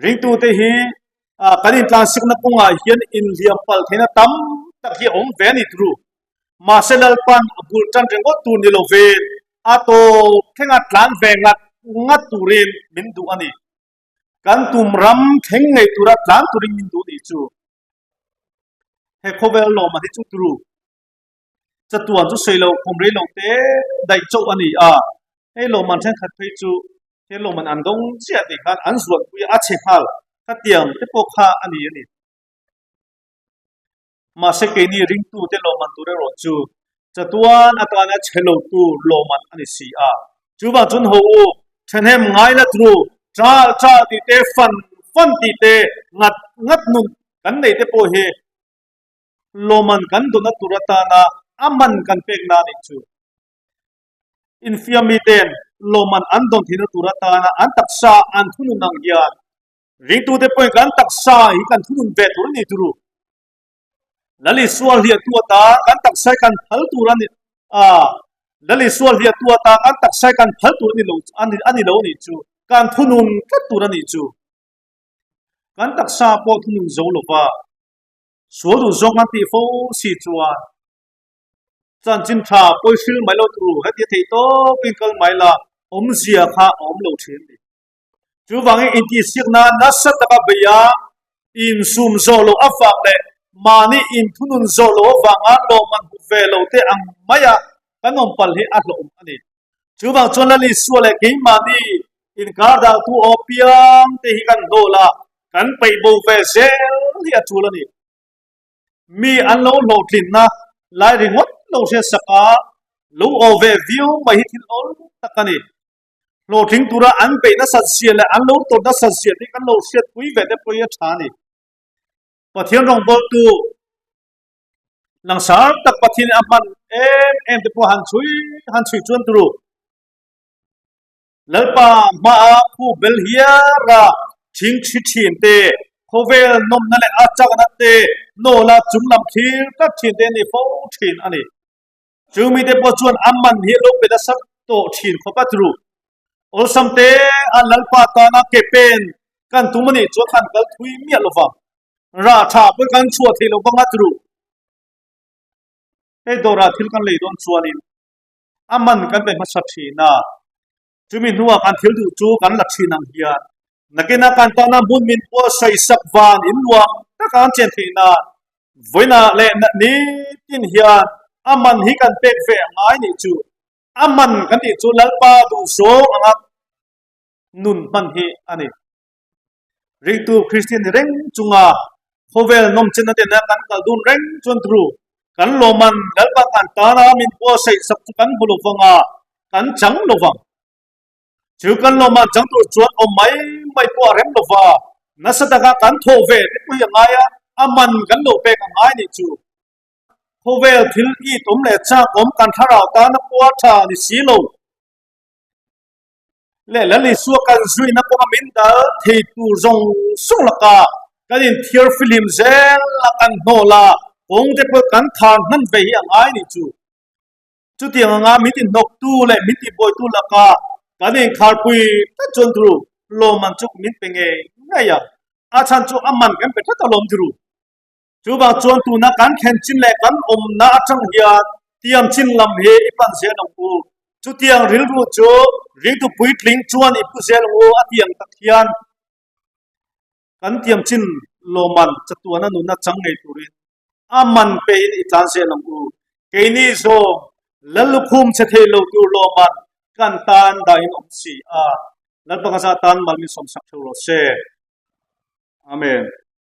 Ringtute hi kan intlansikna kawngah hian inhliam palh theihna tam tak hi a awm ve a ni turu. Mahse Lalpan a bul tan ringawt tur ni lovin a tawp thlenga tlan ve ngat ngat turin min duh a ni. Kan tum ram thleng ngei tura tlan turin min duh nih chu. He khawvel lawmah hi chu turu. Chatuan chu sawi lo kum rei lo te daih chauh a ni a, hei lawmman thenkhat phei chu he lawmman an dawng chiah tih khan an zuanpui a chhe nghal khatiang te pawh kha a ni a ni. Mahse keini ringtute lawmman tur erawh chu chatuan atana chhe lo tur lawmman a ni si a. Chuvang chuan haw u, thahnem ngai la tru, chal chal tih te, fan fan tih te, ngat ngat nun kan nei te pawh hi lawmman kan dawna tur atana a man kan pek na nih chu. Infiammi ten lawmman an dawn theihna tur atana an taksa an thunun ang hian ringtute pawhin kan taksa hi kan thunun ve tur a ni turu. Lal Isua hliahtu atan kan taksa hi kan phal tur a ni a, Lal Isua hliahtu atan kan taksa hi kan phal tur a ni lo a ni lo a nih chu, kan thunun tlat tur a nih chu. Kan taksa pawh thunun zo lova Sual duh zawng an tih fo si chuan chanchin tha pawihril mai lo tur hetia theih tawpin kal mai la awmzia kha a awm lo thin a ni. Chuvangin intihsiakna nasa taka beia insum zawh loh avang leh mahni inthunun zawh loh avanga lawmman hmu ve lo te ang maia kan awm palh hi a hlawhawm a ni. Chuvang chuan Lal Isua leh keimahni inkar dahtu aw piang te hi kan hlawl a, kan peih bo ve zel hi a tul a ni. Mi an lo hlawhtlinna lai ringawt lo hriatsak a, lo aw ve viau mai hi thil awl tak a ni. Hlawhtling tura an beih nasat zia leh an lo tawrh nasat zia te hi kan lo hriatpui ve te pawh hi a tha a ni. Pathian rawngbawltu Langsar tak Pathian a hman em em te pawh han chhui han chhui chuan turu. Lalpa hmaa khu bel hiara thing thi thin te, khawvel nawmna leh a chakna te nawla chunglam thlir tlat thin te an ni fo thin a ni. Chu mite pawh chuan a man hi lo pe nasa tawh thin khawp a turu. Awlsam te a Lalpa tana ke pen kan tum a nih chuan han kal thui miah lo vang. Rah tha pawh kan chhuah thei lo vang a turu. Hei dawrah thil kan lei dawn chuanin a man kan pe hmasa thin a, chumi hnuah kan thil duh chu kan la thin ang hian nakinah kan tana hmun min buatsaih sak van in nuam taka an chen theih nan vawiinah leh nitin hian a man hi kan pek ve a ngai nih chu. A man kan tih chu Lalpa duhzawng anga nun hman hi a ni. Ringtu Kristian ni reng chunga khawvel nawmchenna tena kan kal dun reng chuan turu kan lawman Lalpa kan tana min buatsaih sak chu kan hmu lo vang a, kan chang lo vang. Chu kan lawman chang tur chuan awm mai mai pawh a rem lo va, nasa taka kan thawh ve te pawh hi a ngai a, a man kan lo pek a ngai nih chu. Khawvel thil it awm leh chak awm kan thlarau tana pawh a tha ni si lo. Leh Lal Isua kan zuina kawnga min dal thei tur zawng zawng laka kan inthiar fihlim zel a kan hnawl a, kawng te pawh kan thar hman ve hi a ngai nih chu. Chutiang anga min inhnawktu leh min tihbuaitu laka kan inkharpui tlat chuan turu lawmman chu min pe ngei ngei a, a chhan chu a man kan pe tlat alawm turu. Chuvang chuan tuna kan thlen chin leh kan awmna atang hian tiam chin lam hi i pan zel ang u. Chutiang rilru chu ringtu puitling chuan i pu zel ang u a ti ang tak hian kan tiam chin lawmman chatuana nunna chang ngei turin a man pein i tlan zel ang u. Keini zawng Lallukhum che thei lo tur lawmman kan tan dahin awm si a. Lalpa ka zah tan mal min sawmsak theuh rawh se. Amen.